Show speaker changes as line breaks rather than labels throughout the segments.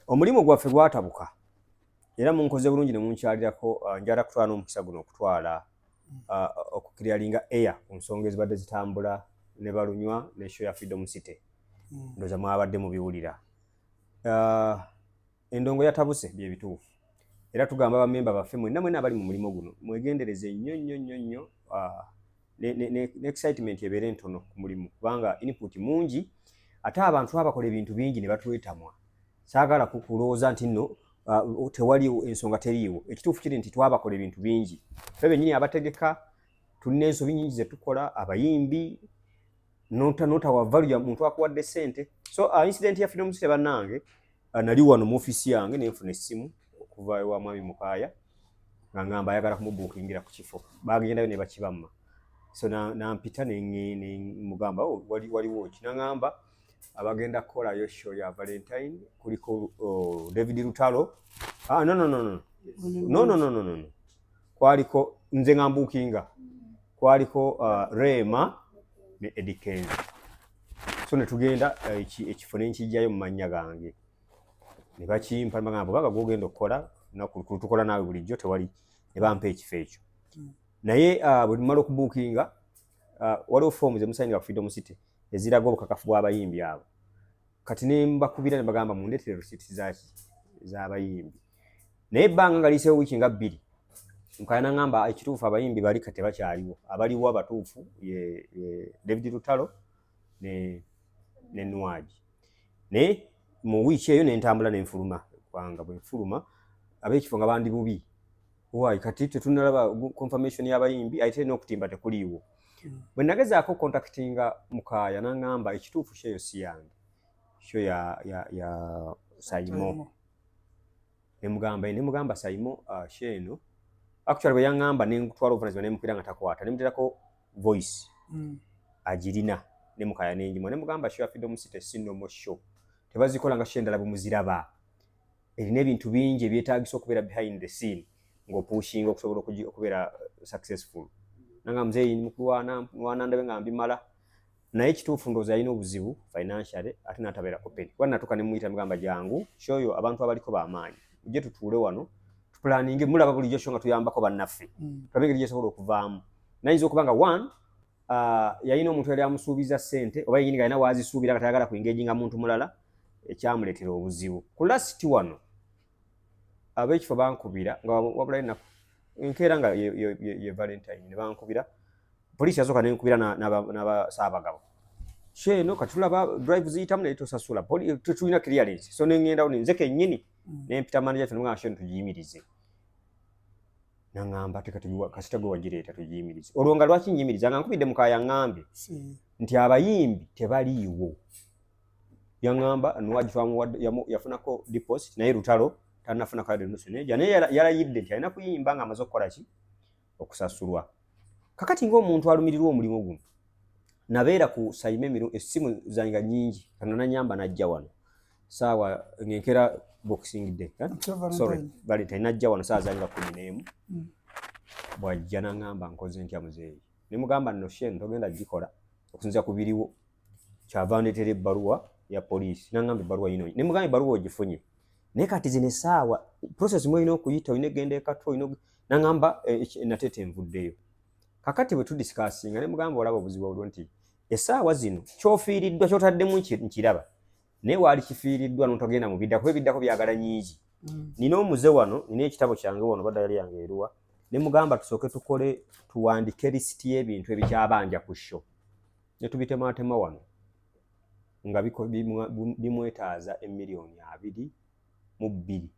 Omulimu gwaffe gwatabuka era munkoze bulungi ne munkyalirako. Njagala kutwala n'omukisa guno okutwala okuclearinga air ku nsonga ezibadde zitambula ne balunywa ne show ya Freedom City. Ndowooza mwabadde mubiwulira. Endongo yatabuse, bye bituufu, era tugamba bamemba baffe mwenna mwenna abali mu mulimu guno, mwegendereze nnyo nnyo nnyo nnyo, ne excitement ebeere ntono ku mulimu, kubanga input mungi ate abantu abakola ebintu bingi ne batwetamwa. Saagala kulowooza nti nno tewaliwo ensonga, teriiwo. Ekituufu kiri nti twabakola ebintu bingi, ffe bennyini abategeka tulina ensobi nyingi zetukola, abayimbi notawa value ya muntu akuwadde sente. So incident ya Freedom City, bannange, nali wano mu ofiisi yange nenfuna essimu okuva ewa mwami Mukaaya nga ngamba ayagala kumubuukingira ku kifo. Bagendayo ne bakibamma, so nampita nemugamba, "Oh, waliwo ki?" Naŋŋamba abagenda kukolayo show ya Valentine kuliko, oh, David Lutalo. Ah, no, no, no, no. No, no, no, no, no, no. Kwaliko nze nga mbuukinga, kwaliko Rema ne Eddy Kenzo. So ne tugenda, ekifo ne nkijjayo mu mannya gange ne bakimpa, ne bagamba, "Bw'oba gw'ogenda okukola naku tukola naawe bulijjo, tewali." Ne bampa ekifo ekyo. Naye bwe tumala okubuukinga, waliwo foomu zemusayinira ku Freedom City eziraga obukakafu bw'abayimbi abo. Kati ne mbakubira ne bagamba, "Mundeetere receipts zaki z'abayimbi." Naye ebbanga nga liyiseewo wiiki nga 2, Mukaya naŋŋamba ekituufu abayimbi bali kati tebakyaliwo, abaliwo abatuufu ye David Lutalo ne Nwagi. Naye mu wiiki eyo nentambula nenfuluma, kubanga bwe nfuluma ab'ekifo nga bandi bubi. Why kati tetunalaba confirmation y'abayimbi, ate n'okutimba tekuliiwo? Bwe nagezaako contactinga Mukaaya, naŋŋamba ekituufu show eyo si yange, show ya Saimo. Nemugamba Saimo, show eno actually bwe yaŋŋamba nenkutwala obuvunanyizibwa, nemukubira nga takwata, nemuteerako voice agirina ne Mukaya nenjimwa, nemugamba show ya Freedom City si normal show, tebazikola nga show endala bwe muziraba, erina ebintu bingi ebyetaagisa okubeera behind the scene ng'opushinga okusobola okubeera successful. Nanga muzeeyi mukulwana nwana ndabe nga mbimala, naye ekituufu ndowooza yalina obuzibu financially ate n'atabeera open, kuba natuuka ne muyita, mugamba, "Jangu, show yo abantu abaliko b'amaanyi, mujje tutuule wano tuplanninge. Mulaba bulijjo show nga tuyambako bannaffe, tulabe engeri gyesobola okuvaamu." Nayinza okuba nga one, yalina omuntu yali amusuubiza ssente, oba yenyini nga alina waazisuubira nga tayagala kuengaginga muntu mulala, ekyamuleetera obuzibu. Ku last wano ab'ekifo bankubira nga wabulayo ennaku enkeera nga ye Valentine, ne bankubira. Poliisi yasooka nenkubira n'abasaabagabo, show eno kati tulaba drive ziyitamu naye tosasula, tetulina clearance. So neŋŋendawo nze kennyini nempita manager ffe, nemugamba show eno tugiyimirize. Naŋŋamba te kati kasita gwe wagireeta, tugiyimirize. Olwo nga lwaki nyimiriza nga nkubidde Mukaaya ŋŋambye nti abayimbi tebaliiwo? Yaŋŋamba Nwagi twamuwadde, yafunako deposit, naye Lutalo tannafunako yadde nusu neja, naye yalayidde nti alina kuyimba ng'amaze okukola ki, okusasulwa. Kakati ng'omuntu alumirirwa omulimu guno, nabeera ku Saima emiru essimu zange nga nnyingi. Kano nanyamba najja wano saawa ngenkera Boxing Day, eh? Sorry, Valentine. Najja wano saawa zange nga 11. Bw'ajja naŋŋamba, "Nkoze ntya, muzeeyi?" Ne mugamba, "Nno show eno togenda gikola okusinziira ku biriwo." Kyava ndeetera ebbaluwa ya poliisi, naŋŋamba, "Ebbaluwa yino." Ne mugamba, "Ebbaluwa ogifunye, naye kati zino essaawa process mwolina okuyita, olina egenda ekatwa olina." Naŋŋamba, eh, "Nateete nvuddeyo." Kakati bwe tudiscussinga, ne mugamba, "Olaba obuzibu obuliwo nti essaawa zino kyofiiriddwa kyotaddemu nkiraba, naye waali kifiiriddwa n'otogenda mu biddako, kuba ebiddako byagala nyingi. Nina omuze wano, nina ekitabo kyange wano, badda yali yange eruwa." Ne mugamba, "Tusooke tukole, tuwandike lisiti y'ebintu ebikyabanja ku show ne tubitematema wano nga bimwetaaza emiliyoni 22,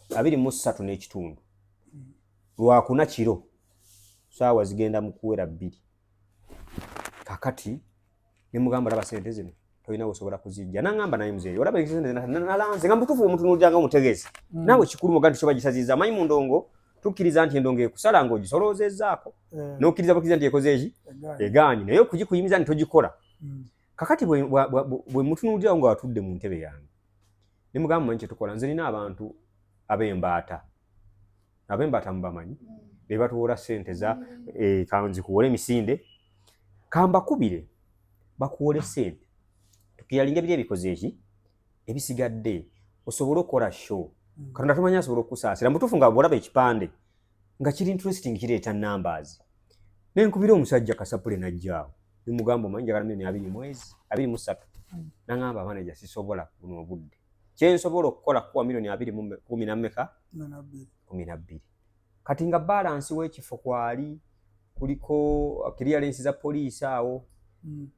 23.5." Lwakuna kiro saawa zigenda mu kuwera 2. Kakati ne mugamba, "Laba sente zino tolina wosobola kuzijja." Naŋŋamba, "Naye muzeeyi, olaba sente nalanze nga mutuufu omutunuulira nga omutegeezi naawe kikulu muga nti kyoba gisaziza amanyi mu ndongo. Tukkiriza nti endongo ekusala ng'ogisoloozezaako n'okkiriza bukkiriza nti ekoze eki, egaanyi, naye okugikuyimiza nti togikola." Kakati bwe mutunuulirawo nga watudde mu ntebe yange, ne mugamba, "Manyi kyetukola, nze nina abantu ab'embaata." Ab'embaata mubamanyi, be batuwola ssente za kanzikuwole emisinde, kambakubire bakuwole ssente, tukiyalinga ebiri ebikoze eki. Ebisigadde osobole okukola show. Katonda tumanyi asobola okukusaasira mutuufu nga bwolaba ekipande nga kiri interesting, kireeta numbers. Nenkubira omusajja Kasapule, najjaawo nemugamba, "Omanyi njagala miliyoni 20 mwezi 23." Nangamba, "Manager, sisobola buno obudde. Kyensobola okukola kuwa miliyoni abiri mu kumi na mmeka?"
12.
12. Kati nga balance w'ekifo kwali kuliko clearance za poliisi awo,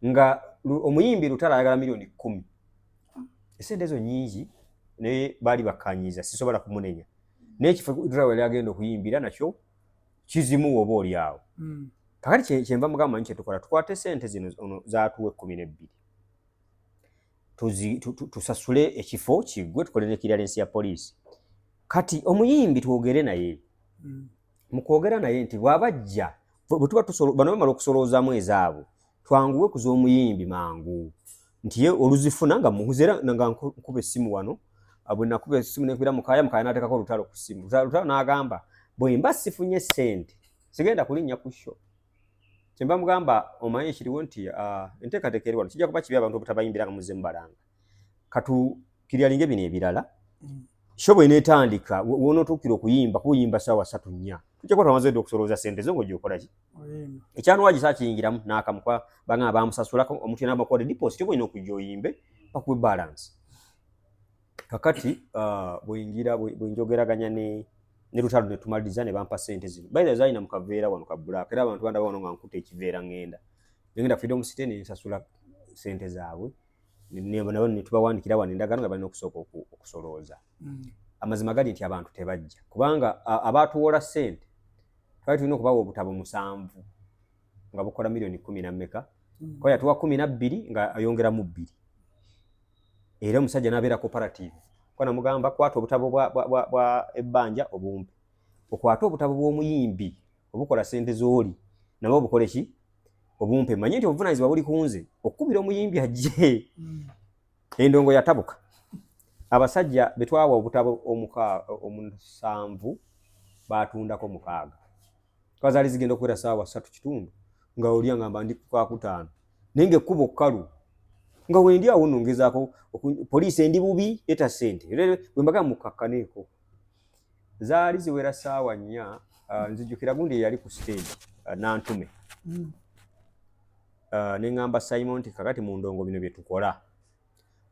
nga omuyimbi Lutalo ayagala miliyoni 10. Esente ezo nyingi, naye baali bakkanyiza, sisobola kumunenya. N'ekifo Lutalo yali agenda okuyimbira nakyo kizimu oba oli awo. Kakati kyenva mugamba, manyi kyetukola, tukwate sente zino ono zatuwa 12, tusasule ekifo kiggwe, tukole ne clearance ya poliisi. Kati omuyimbi twogere naye. Mu kwogera naye nti bw'aba ajja, bwe tuba bano bamala okusoloozamu ezaabwe, twanguwe ku z'omuyimbi mangu, nti ye oluzifuna nga muhuze. Era nga nkuba essimu wano, bwe nakuba essimu nenkubira Mukaya, Mukaya n'ateekako Olutalo ku ssimu. Lutalo n'agamba, "Bwe mba sifunye ssente sigenda kulinnya ku show." Kyenva mugamba, omanyi ekiriwo nti enteekateeka eri wano, kijja kuba kibi abantu obutabayimbira nga muzze mubalanga. Katu clearinge bino ebirala. Show bw'eneetandika, w'onootuukira okuyimba, kuba oyimba ssaawa 3, 4, tujja kuba twamaze dda okusolooza ssente zo ng'ojja okola ki.
Oyimba.
Ekyanuwagi saakiyingiramu n'akamu, kuba bangamba bamusasulako. Omuntu yenna bakuwadde deposit, oba olina okujja oyimbe bakuwe balance. Kakati bweyingira bwenjogeraganya ne Lutalo ne tumaliriza ne bampa ssente zino. By the way, zaalina mu kaveera wano ka black, era abantu bandaba wano nga nkutte ekiveera, ŋŋenda nengenda Freedom City ne nsasula ssente zaabwe. Nabo ne tubawandikira wano endagaano nga balina okusooka okusolooza. Amazima gali nti abantu tebajja, kubanga abaatuwola ssente twali tulina okubawa obutabo musanvu nga bukola miliyoni 10 na mmeka. Kuba yatuwa 12 nga ayongeramu bbiri, era omusajja n'abeera cooperative, kuba namugamba, "Kwata obutabo bwa ebbanja obumpe, okwate obutabo bw'omuyimbi obukola ssente z'oli nabo obukole ki, obumpe, manye nti obuvunanyizibwa buli ku nze okukubira omuyimbi ajje." Endongo yatabuka. Abasajja betwawa obutabo omusanvu batundako mukaaga, kuba zaali zigenda okuwera saawa 3 kitundu nga oli angamba ndi kakutaano, naye nga ekkubo kkalu, nga wendi awo nno ngezaako poliisi endi bubi eta ssente. Era bwe mbaga mukakkaneeko, zaali ziwera saawa 4. Nzijukira gundi eyali ku stage, Nantume. Ne ŋŋamba Simon nti kakati mu ndongo bino bye tukola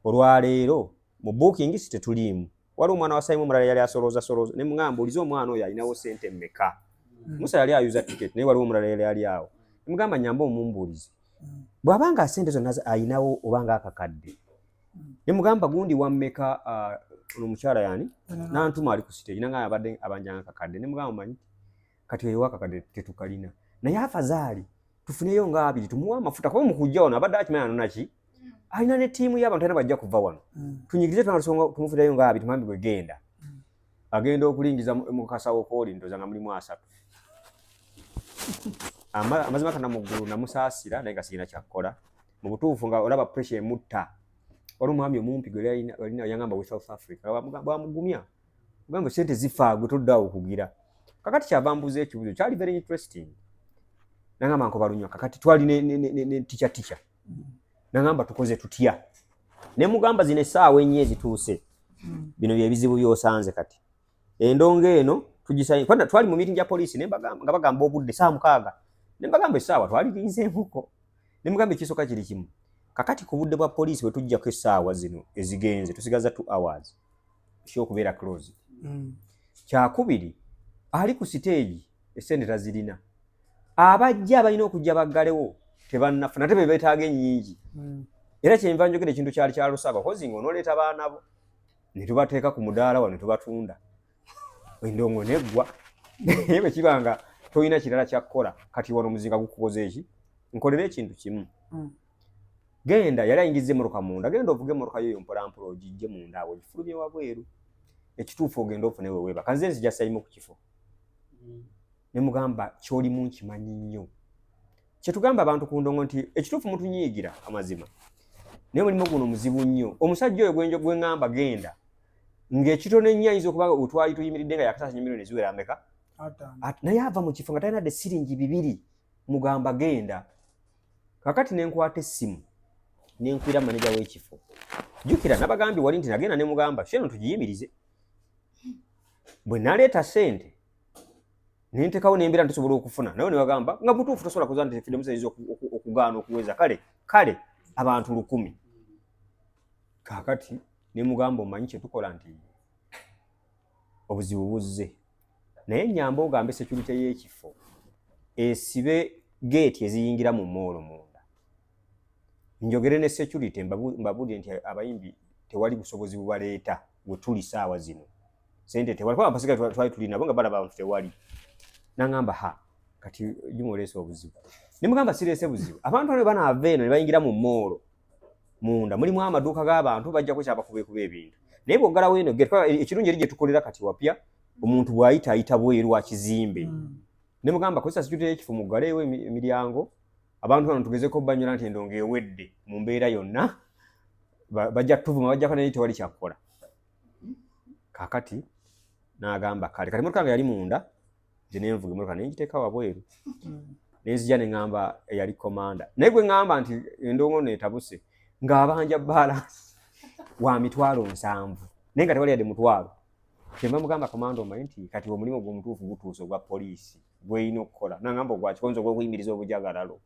olwaleero mu booking si tetuliimu. Waliwo omwana wa Simon omulala yali asolooza solooza, ne muŋŋamba, "Olize omwana oyo alinawo ssente mmeka?" Musa yali ayuza ticket, naye waliwo omulala yali ali awo. Ne mugamba, "Nyamba omumbuulize bw'aba nga ssente zonna ayinawo oba nga akakadde." Ne mugamba, "Gundi wammeka?" Ono omukyala yani Nantuma ali ku stage, nanga abadde abanjanga akakadde. Ne mugamba, "Manyi kati oyo wakakadde tetukalina, naye afazaali tufuneyo nga abiri tumuwe amafuta, kuba mukujja wano abadde akimanyi anona ki, alina ne ttiimu y'abantu alina bajja kuva wano. Tunyigirize tuna tumufuneyo nga abiri, tumugambe bwe genda." Agenda okulingiza mu kasawo kooli, ndowooza nga mulimu asatu. Amazima kana mu ggulu namusaasira, naye nga sirina kyakkola mu butuufu, nga olaba pressure emutta. Waliwo omwami omumpi gwe yalina yangamba we South Africa bwamugumya, mugamba, "Sente zifa, gwe toddaawo kugira." Kakati kyava mbuuza ekibuuzo kyali very interesting, nangamba, "Nkoba lunywa." Kakati twali ne tica tica, nangamba, "Tukoze tutya?" Ne mugamba, "Zino essaawa 4 ezituuse, bino byebizibu by'osanze. Kati endongo eno tugisayi." Kwanda twali mu meeting ya poliisi, ne mbagamba nga bagamba obudde saa 6, ne mbagamba essaawa twalirinzeemuko. Ne mugamba, "Ekisooka kiri kimu. Kakati ku budde bwa poliisi bwe tujjako essaawa zino ezigenze, tusigaza 2 hours ekyokubeera close. Kyakubiri, ali ku siteegi essente tazirina, abajja abalina okujja baggalewo tebannafuna, ate be beetaaga ennyingi." Era kyenva njogera ekintu kyali kya Lusaka kozi nga onooleeta baana bo ne tubateeka ku mudaala wano ne tubatunda, endongo neggwa. Naye bwe kiba nga tolina kirala kyakkola, kati wano omuzinga gukukoze eki? Nkolera ekintu kimu. Genda, yali ayingiza emmotoka munda, genda ovuge emmotoka yoyo mpolampola ogijje munda awo ogifulumye wabweru. Ekituufu ogende ofune weweeba kanze nzija sayimu ku kifo. Ne mugamba, "Kyolimu nkimanyi nnyo." Kyetugamba abantu ku ndongo nti ekituufu mutunyiigira amazima, naye omulimu guno muzibu nnyo. Omusajja oyo gwenjo gwe ŋŋamba genda ng'ekitono ennyo ayinza okuba wetwali tuyimiridde nga yakasasanya miliyoni eziwera ameka?
50.
Naye ava mu kifo nga talina dde siringi bibiri. Mugamba genda. Kakati ne nkwata essimu. Nenkwira maneja w'ekifo. Jjukira nabagambye wali nti nagenda ne mugamba show eno tugiyimirize. Bwe naleeta ssente nentekawo nembeera ntusobola okufuna, naye nebagamba nga butuufu tosobola kuza nti Freedom City okugaana okuweza kale kale abantu 1000. Kaakati ne mugamba omanyi kye tukola nti obuzibu buzze, naye nyamba ogambe security y'ekifo esibe geeti eziyingira mu mall munda, njogere ne security mbabuulire nti abayimbi tewali busobozi bubaleeta we tuli saawa zino, sente tewali, kuba abasiga twali tuli nabo nga balaba abantu tewali. Nangamba, ha, kati Juma oleese obuzibu. Ne mugamba sireese buzibu, abantu bano banaava eno ne bayingira mu mall munda mulimu amaduuka g'abantu, bajja kukyabakubekuba ebintu, naye bw'oggalawo eno gate, ekirungi eri gye tukolera kati wapya, omuntu bw'ayita ayita bweru wa kizimbe. Ne mugamba kozesa security y'ekifo muggaleewo emiryango, abantu bano tugezeko banyola nti endongo ewedde mu mbeera yonna, bajja tuvuma, bajjako, naye tewali kyakukola. Kaakati n'agamba kale. Kati emotoka nga yali munda, nze nenvuga emotoka nengiteeka wabweru, nenzija neŋŋamba eyali komanda, naye gwe ŋŋamba nti endongo neetabuse ng'abanja balance wa 700,000, naye nga tewali yadde 500. Kyenva mugamba, komanda, omanyi nti kati omulimu gwe omutuufu gutuuse ogwa poliisi gweyina okukola. Nangamba ogwakikonza ogw'okuyimiriza obujagalalo,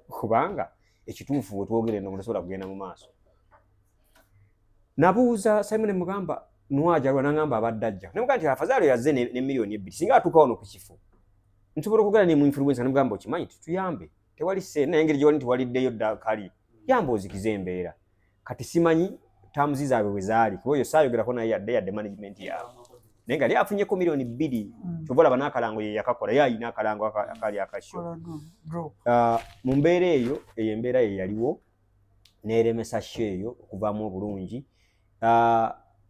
kubanga ekituufu bwe twogera endongo tosobola kugenda mu maaso. Nabuuza Simon, mugamba nwajalwa, nangamba abadde ajja. Nemugamba nti afazaalo yazze ne 2 miliyoni, singa atuuka wano ku kifo nsobola okugala ne mu influencer. Nemugamba okimanyi tituyambe, tewali ssente, naye engeri gyewali nti waliddeyo dda, kali yamba ozikize embeera. Kati simanyi terms zaabwe bwe zaali, kuba oyo saayogerako naye yadde management yaabwe, naye nga yali afunyeko 2 miliyoni. Kyova olaba n'akalango ye yakakola, ye ayina akalango akali aka show.
Kola drop.
Mu mbeera eyo, eyo embeera ye yaliwo n'eremesa show eyo okuvaamu obulungi.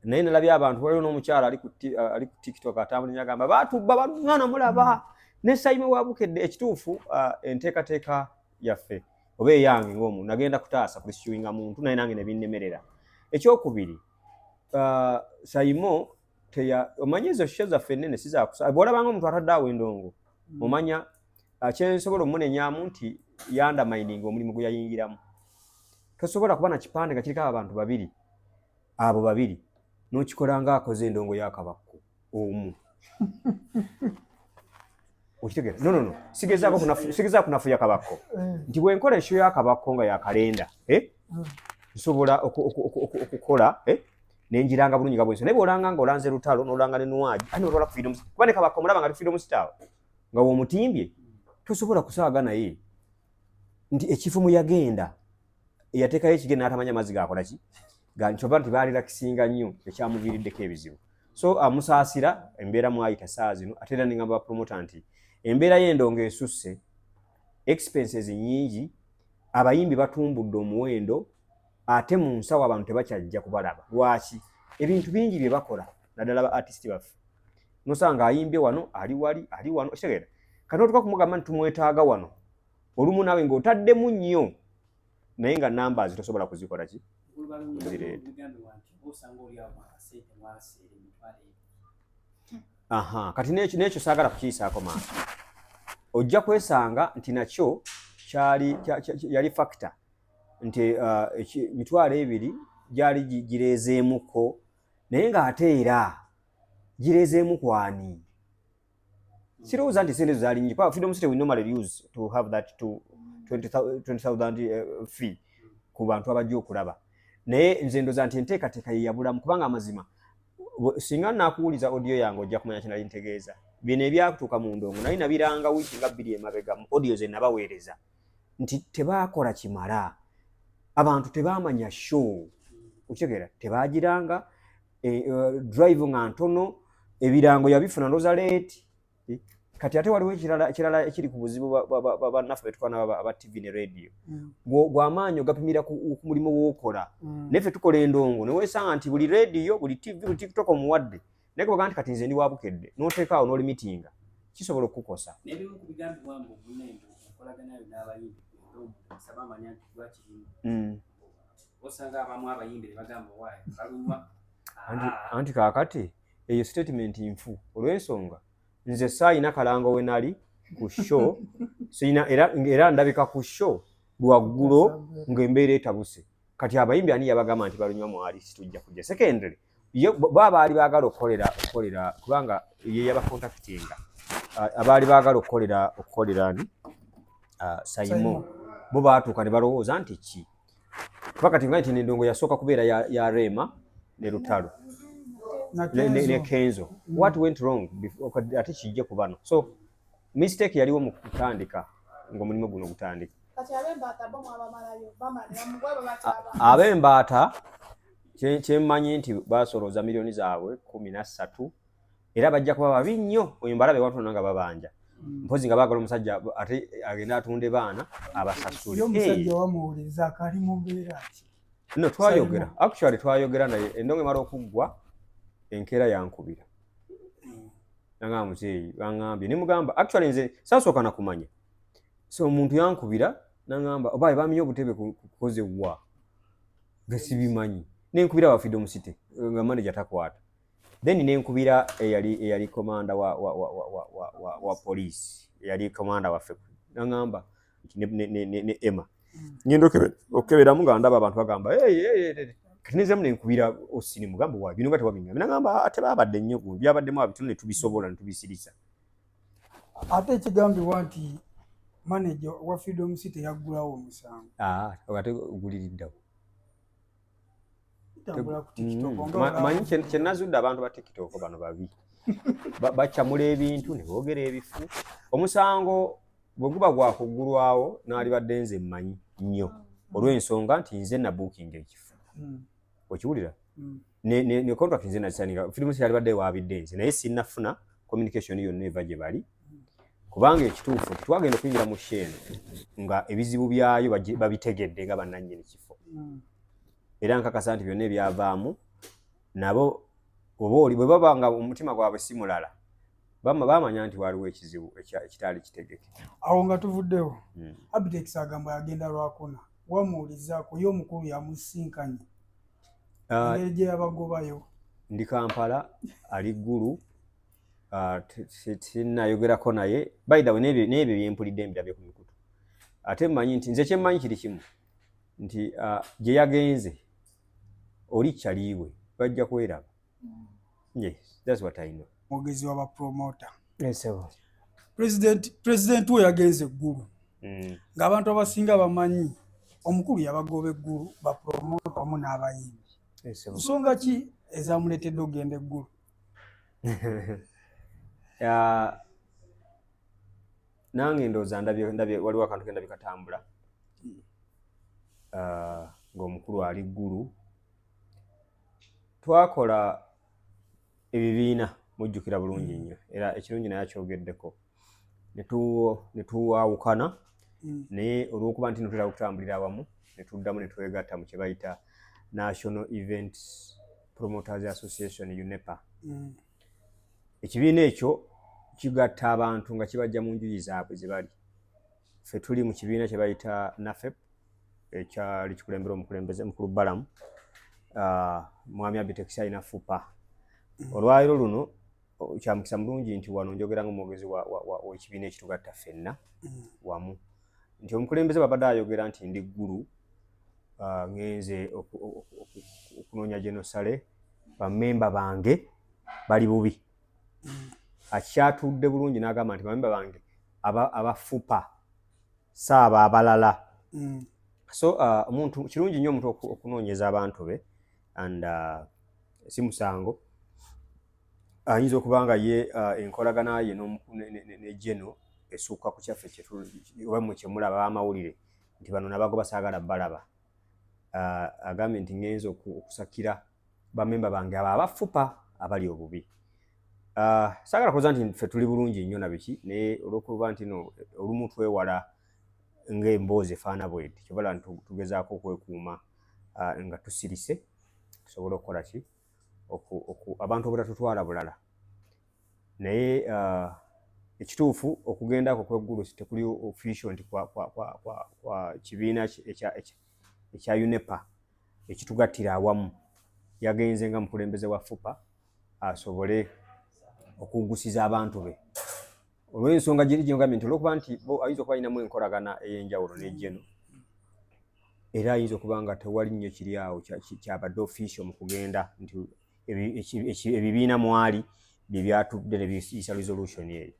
Naye nalabye abantu, waliwo n'omukyala ali ku TikTok atambula agamba baatubba balumwana mulaba ne Saimo wa Bukedde. Ekituufu, enteekateeka yaffe oba eyange ng'omuntu nagenda kutaasa kurescuinga muntu, naye nange ne binnemerera. Ekyokubiri, Saimo teya omanyi ezo show zaffe ennene sizakusa bw'olabanga omuntu atadde awo endongo, omanya kyensobola omunenyamu nti yaundermininga omulimu gwe yayingiramu. Tosobola kuba na kipande nga kiriko abantu babiri, abo babiri n'okikola ng'akoze endongo y'akabakko omu, okitegeera? No, no, no, sigezaako kunafuya kabakko, nti bwe nkola e show y'akabakko nga yakalenda, eh? Nsobola okukola, eh? Nenjiranga bulungi nga bwenso, naye bw'olanga nga olanze lutalo n'olanga ne nwagi ani olwala Freedom, kuba ne kabakko omulaba nga ali Freedom Star nga w'omutimbye, tosobola kusaaga naye nti ekifo mwe yagenda eyateekayo ekigenda n'atamanya amazzi gakola ki. Kyova nti baalirakisinga nnyo ekyamuviiriddeko ebizibu. So amusaasira embeera mwayita saa zino. Ate era nengamba bapromota nti embeera y'endongo esusse, expenses nnyingi, abayimbi batumbudde omuwendo, ate mu nsawo abantu tebakyajja kubalaba. Lwaki? Ebintu bingi bye bakola, naddala ba artist baffe, nosanga ayimbye wano, ali wali, ali wano, okitegeera? Kati otuka kumugamba nti tumwetaaga wano olumu, naawe ng'otaddemu nnyo, naye nga numbers tosobola kuzikola ki kuzireeta.
Osanga oli awo akasente mwaseera 200,000.
Aha, kati n'ekyo saagala kukiyisaako maaso. Ojja kwesanga nti nakyo kyali yali factor nti 20,000 gyali gireezeemuko, naye ng'ate era gireezeemu kwani? Sirowooza nti sente ezo zaali nyingi, kuba Freedom City we normally use to have that to 20,000 fee ku bantu abajja okulaba. Naye nze ndowooza nti enteekateeka ye yabulamu, kubanga amazima singa nakuwuliza audio yange ojja kumanya kinali ntegeeza. Bino ebyatuuka mu ndongo nali nabiranga wiiki nga 2 emabega mu audio ze nabaweereza nti tebaakola kimala, abantu tebaamanya show, okitegeera? Tebagiranga drive nga ntono, ebirango yabifuna ndowooza late. Kati ate waliwo ekirala ekiri ku buzibu bannaffe betukwana aba TV ne radio, gwamaanyi ogapimira ku mulimu wookola. Naye ffe tukola endongo neweesanga nti buli radio, buli TV, buli TikTok omuwadde, naye kubaga nti kati nze ndi wa Bukedde, n'oteeka awo n'olimitinga, kisobola okukukosa.
N'ebimu ku bigambibwa mbu munendo enkolagana yo n'abayimbi saba amanya nti lwakirimu, osanga abamu abayimbi ne bagamba waayi balunywa.
Anti kaakati eyo statement nfu, olw'ensonga nze saayina kalango we nali ku show, sirina, era ndabika ku show. Lwaggulo ng'embeera etabuse. Kati abayimbi ani yabagamba nti balunywa mwali situjja kujja? Secondly, bo abaali baagala okukolera kubanga ye yabacontactinga, abaali baagala okukolera ani, Saimo, bo baatuuka ne balowooza nti ki, kuba kati nga nti nendongo yasooka kubeera ya Rema ne Lutalo ne Kenzo. What went wrong ate kijje ku bano? So mistake yaliwo mu kutandika ng'omulimu guno gutandika. Ab'embaata kyemmanyi nti basolooza miliyoni zaabwe 13, era bajja kuba babi nnyo. Oyo mbalabe watona nga babanja, mpozi nga baagala omusajja ate agende atunde baana abasasule.
Omusajja wamuwuliriza akali mu mbeera ki?
No, twayogera, actually twayogera naye endongo emala okuggwa enkeera yankubira, nagamba, "Muzeeyi, baŋŋambye." Nemugamba, actually nze saasooka nakumanya, so omuntu yankubira naŋŋamba oba bamye obutebe kukoze wa nga sibimanyi. Nenkubira wafidde omusite nga manager takwata, then nenkubira eyali commander wa police, eyali commander waffe, naŋŋamba ne Emma ngenda okukeberamu nga ndaba abantu bagamba, kati nenziramu nenkubira osini mugamba, "Wa bino nga tewabiŋŋambye?" Nagamba tebabadde nnyo, byabaddemu abitono ne tubisobola ne tubisirisa.
Ate ekigambibwa nti manager wa Freedom City yaggulawo omusango.
Ate oguliriddawo?
Bitambula ku TikTok.
Manyi kyenazudde, abantu ba TikTok bano babi, bakyamula ebintu ne boogera ebifu. Omusango bwe guba gwakuggulwawo naalibadde nze mmanyi nnyo, olw'ensonga nti nze nabuukinga ekifo. Okiwulira? Ne contract nze nazisaninga. Freedom City yalibadde ewaabidde nze, naye sinnafuna communication yonna eva gye bali, kubanga ekituufu twagenda okuyingira mu show eno nga ebizibu byayo babitegedde nga bannannyini kifo. Era nkakasa nti byonna ebyavaamu nabo oba oli bwe baba nga omutima gwabwe si mulala, bamanya nti waliwo ekizibu ekitaali kitegeke.
Awo nga tuvuddewo, Abitex agamba yagenda Lwakuna, wamuwulizaako ye omukulu yamusinkanye, engeri gye yabagobayo?
Ndi Kampala, ali Ggulu, sinnayogerako naye. By the way, n'ebyo byempulidde mbirabye ku mikutu. Ate mmanyi nti nze kyemmanyi kiri kimu nti gye yagenze oli kyaliiwe bajja kweraba. Yes, that's what I know.
Mwogezi wa bapromota.
Yes.
President we yagenze eggulu, ng'abantu abasinga bamanyi omukulu yabagoba eggulu, bapromota wamu n'abayimbi.
Yes.
Nsonga ki ezamuleetedde okugenda eggulu?
Nange ndowooza ndabye waliwo akantu kendabye katambula ng'omukulu ali Ggulu. Twakola ebibiina, mujjukira bulungi nnyo, era ekirungi naye akyogeddeko ne tuwawukana, naye olw'okuba nti notera okutambulira awamu ne tuddamu ne twegatta mu kye bayita National Events Promoters Association, UNEPA. Ekibiina ekyo kigatta abantu nga kibajja mu njuyi zaabwe ze bali. Ffe tuli mu kibiina kye bayita NAFEP, ekyali kikulembera omukulembeze mukulu Balamu. Mwami Abitex alina FUPA. Olwaliro luno kyamukisa mulungi nti wano njogera nga omwogezi w'ekibiina ekitugatta ffenna wamu, nti omukulembeze babadde ayogera nti ndi Ggulu, ngenze okunoonya genosale, bammemba bange bali bubi. Akyatudde bulungi n'agamba nti bamemba bange abafupa saaba abalala. So omuntu kirungi nnyo omuntu okunoonyeza abantu be, and si musango. Ayinza okuba nga ye enkolagana ye ne geno esukka ku kyaffe oba mwe kyemulaba b'amawulire nti bano nabagoba saagala balaba. Agambye nti ngenza okusakira bamemba bange abo abafupa abali obubi. Saagala kuloza nti ffe tuli bulungi nnyo na biki, naye olw'okuba nti no olumu twewala ng'emboozi efaana bweti, kyobala nti tugezaako okwekuuma nga tusirise tusobole okukola ki abantu obutatutwala bulala. Naye ekituufu okugendako kweggulu tekuli official nti kwa kibiina ekya UNEPA ekitugattira awamu. Yagenze nga mukulembeze wa FUPA asobole okugusiza abantu be, olw'ensonga giri gyengambye nti olwokuba nti bo ayinza okuba alinamu enkolagana ey'enjawulo ne geno. Era ayinza okuba nga tewali nnyo kiri awo kyabadde official mu kugenda nti ebibiina mwali bye byatudde ne biyisa resolution eyo.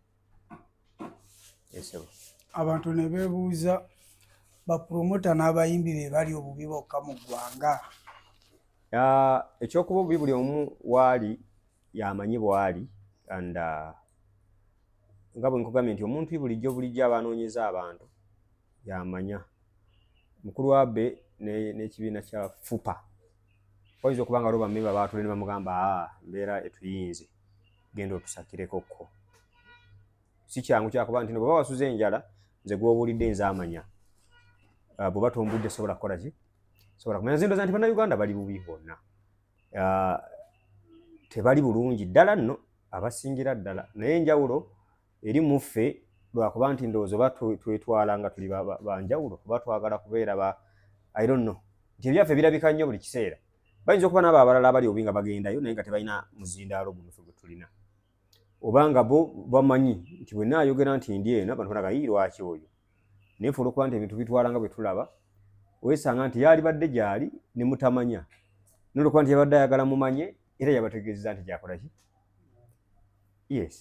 Esebo.
Abantu ne beebuuza, bapromota n'abayimbi be bali obubi bokka mu ggwanga?
Ekyokuba obubi, buli omu waali yamanyi bwali, and nga bwe nkugambye nti omuntu bulijjo bulijjo aba anoonyeza abantu yamanya. Mukulu wabe n'ekibiina kya FUPA, oyinza okuba nga waliwo bamemba baatule ne bamugamba, "Aa, mbeera etuyinze, genda otusakireko kko." Si kyangu kyakuba nti bw'oba wasuze enjala, nze gw'obuulidde nze amanya. Bw'oba tombudde, sobola kukola ki, sobola kumanya. Nze ndowooza nti Bannayuganda bali bubi bonna. Tebali bulungi ddala nno abasingira ddala, naye enjawulo eri mu ffe lwakuba nti ndowooza oba twetwala nga tuli banjawulo oba twagala kubeera ba, I don't know, nti ebyaffe birabika nnyo buli kiseera. Bayinza okuba n'abo abalala abali obubi nga bagendayo, naye nga tebalina muzindaalo guno ffe gwe tulina, oba nga bo bamanyi nti bwe naayogera nti ndi eno, abantu balaga, "Yii, lwaki oyo?" Naye ffe olwokuba nti ebintu bitwala nga bwe tulaba, weesanga nti yalibadde gyali ne mutamanya, nolwokuba nti yabadde ayagala mumanye, era yabategeezeza nti gyakola ki. Yes.